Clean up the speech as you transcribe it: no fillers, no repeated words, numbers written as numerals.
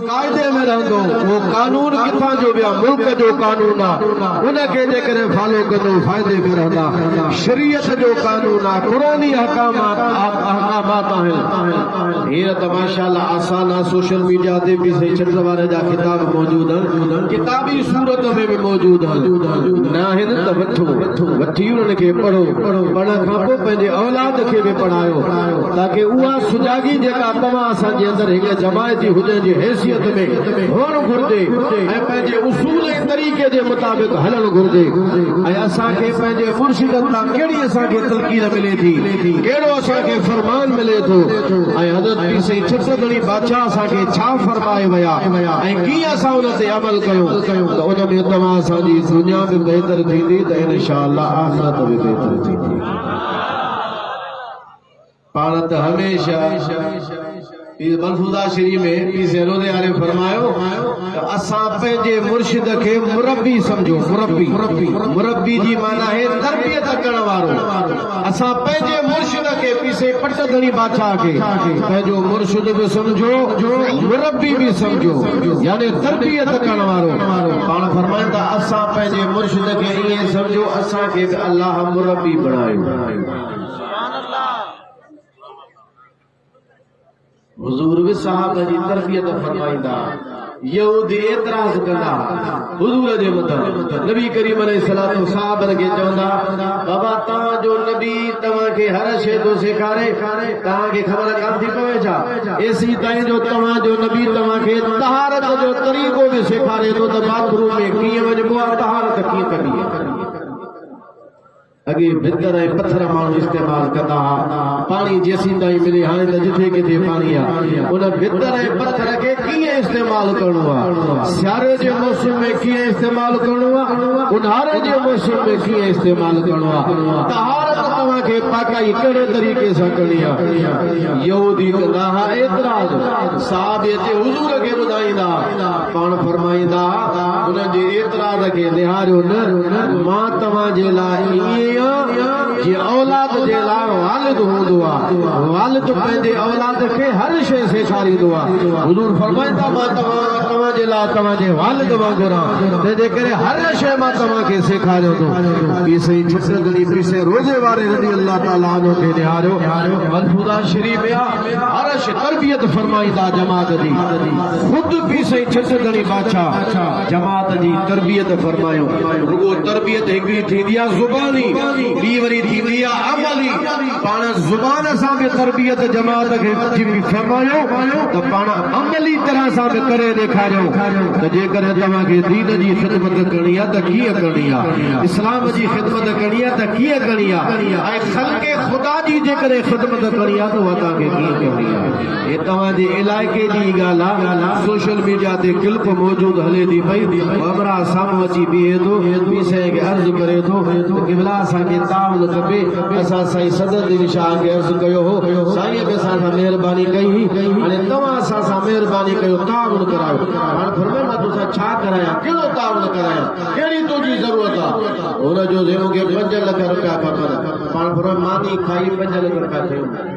قاعدي ۾ رهندو، اهو قانون ڪٿان جو به آ، ملڪ جو قانون آ، ان کي جيڪڏهن فالو ڪندو فائدي ۾ رهندا. شريعت جو قانون آ، قرآني احڪامات آهن. هينئر ته ماشاءالله آسان آ، سوشل ميڊيا تي به سائين ڇٽ واري جا ڪتاب موجود آهن، ڪتابي صورت ۾ به موجود آهن. ناهن ته وٺو، وٺي انهن کي پڙهو، پڙهڻ کان پوء پنهنجي اولاد کي به پڙهايو، تاڪه اها سجاڳي جيڪا توهان اسان جي اندر هڪ جماعتي هجڻ جي حيثيت ۾ هئڻ گهرجي ۽ پنهنجي اصول ۽ طريقي جي مطابق هلڻ گهرجي ۽ اسان کي پنهنجي مرشدن تان ڪهڙي اسان کي تلقين ملي ٿي، ڪهڙو اسان کي فرمان ملي ٿو ۽ حضرت پير سائين ڇٽ ڌڻي بادشاهه اسان کي ڇا فرمائي ويا ۽ ڪيئن اسان ان تي عمل ڪيو ته ان ۾ توهان اسان جي دنيا به بهتر ٿيندي ته انشاء الله آخرت به بهتر ٿيندي. پاڻ ته هميشه پير ملفوظات شريف ۾ پير سائين روضي واري فرمايو ته اسان پنهنجي مرشد کي مربي سمجهو، مربي، مربي جي معنيٰ آهي تربيت ڪرڻ وارو، اسان پنهنجي مرشد کي پير سائين پٽ ڌڻي بادشاهه کي پنهنجو مرشد به سمجهو، مربي به سمجهو يعني تربيت ڪرڻ وارو، پاڻ فرمائن ٿا اسان پنهنجي مرشد کي ائين سمجهو اسان کي به الله مربي بڻايو. حضور به صحابه جي تربيت فرمائيندا يهودي اعتراض ڪندا حضور جي مٿان نبي ڪريم عليه الصلوة والسلام صحابن کي چوندا بابا توهان جو نبي توهان کي هر شيء ٿو سيکاري توهان کي خبر ڪانه ٿي پوي ڇا ايسي تائين جو توهان جو نبي توهان کي طهارت جو طريقو به سيکاري ٿو ته باٿ روم ۾ ڪيئن وڃبو آهي طهارت ڪيئن ڪبي آهي. اڳي ڀتر ۽ پٿر ماڻهو استعمال ڪندا ها، پاڻي جيسيتائين ملي، هاڻي ته جٿي ڪٿي پاڻي آ، ان ڀتر ۽ پٿر کي ڪيئن استعمال ڪرڻو آ، سياري جي موسم ۾ ڪيئن استعمال ڪرڻو آ، اونهاري جي موسم ۾ ڪيئن استعمال ڪرڻو آ، طهارت توهان کي پاڪائي ڪهڙي طريقي سان ڪرڻي آ، يهودي ڪندا ها اعتراض، صحابي اچي حضور کي ٻڌائيندا ها، پاڻ فرمائيندا ها، انهن جي اعتراض کي نهاريو نه، مان توهان جي لاء ائين آهيان جيئن اولاد جي لاء والد هوندو آهي. والد پنهنجي اولاد کي هر شيء سيکاريندو آهي. حضور فرمائن ٿا، مان توهان جي لاء توهان جي والد وانگر آهيان، تنهن جي ڪري هر شيء مان توهان کي سيکاريان ٿو. پيسي ڇٽ ڌڻي پيسي روزي واري رضي الله تعالٰي عنه کي نهاريو، ملفوظات شريف ۾ آهي، هر شيء تربيت فرمائيندا جماعت جي، خود پيسي ڇٽ ڌڻي بادشاهه جماعت جي تربيت فرمايو. رڳو تربيت هڪڙي ٿيندي آ زباني، ٻي وري ٿيندي آ عملي. پاڻ زبان سان به تربيت جماعت کي فرمايو ته پاڻ عملي طرح سان به ڪري ڏيکاريو ته جيڪڏهن توهان کي دين جي خدمت ڪرڻي آ ته ڪيئن ڪرڻي آ، اسلام جي خدمت ڪرڻي آ ته ڪيئن ڪرڻي آ ۽ خلق خدا جي جيڪڏهن خدمت ڪرڻي آ ته اها توهان کي ڪيئن ڪرڻي آ. هي توهان جي علائقي جي ئي ڳالهه آ، سوشل ميڊيا تي ڪلپ موجود هلي ٿي پئي، همراهه سامهون اچي بيهي ٿو، پير سائين کي عرض ڪري ٿو ته قبلا اسان کي تعاون کپي، اسان سائين صدر الدين شاهه کي عرض ڪيو هو، سائينء به اسان سان مهرباني ڪئي هئي، هاڻي توهان اسان سان مهرباني ڪيو تعاون ڪرايو. پاڻ فرمايو مان توسان ڇا ڪرايان، ڪهڙو تعاون ڪرايان، ڪهڙي تنهنجي ضرورت آ؟ هن جو چيو مون کي 5 لک رپيا کپن. پاڻ فرمايو ماني کائي 5 لک رپيا کنيو.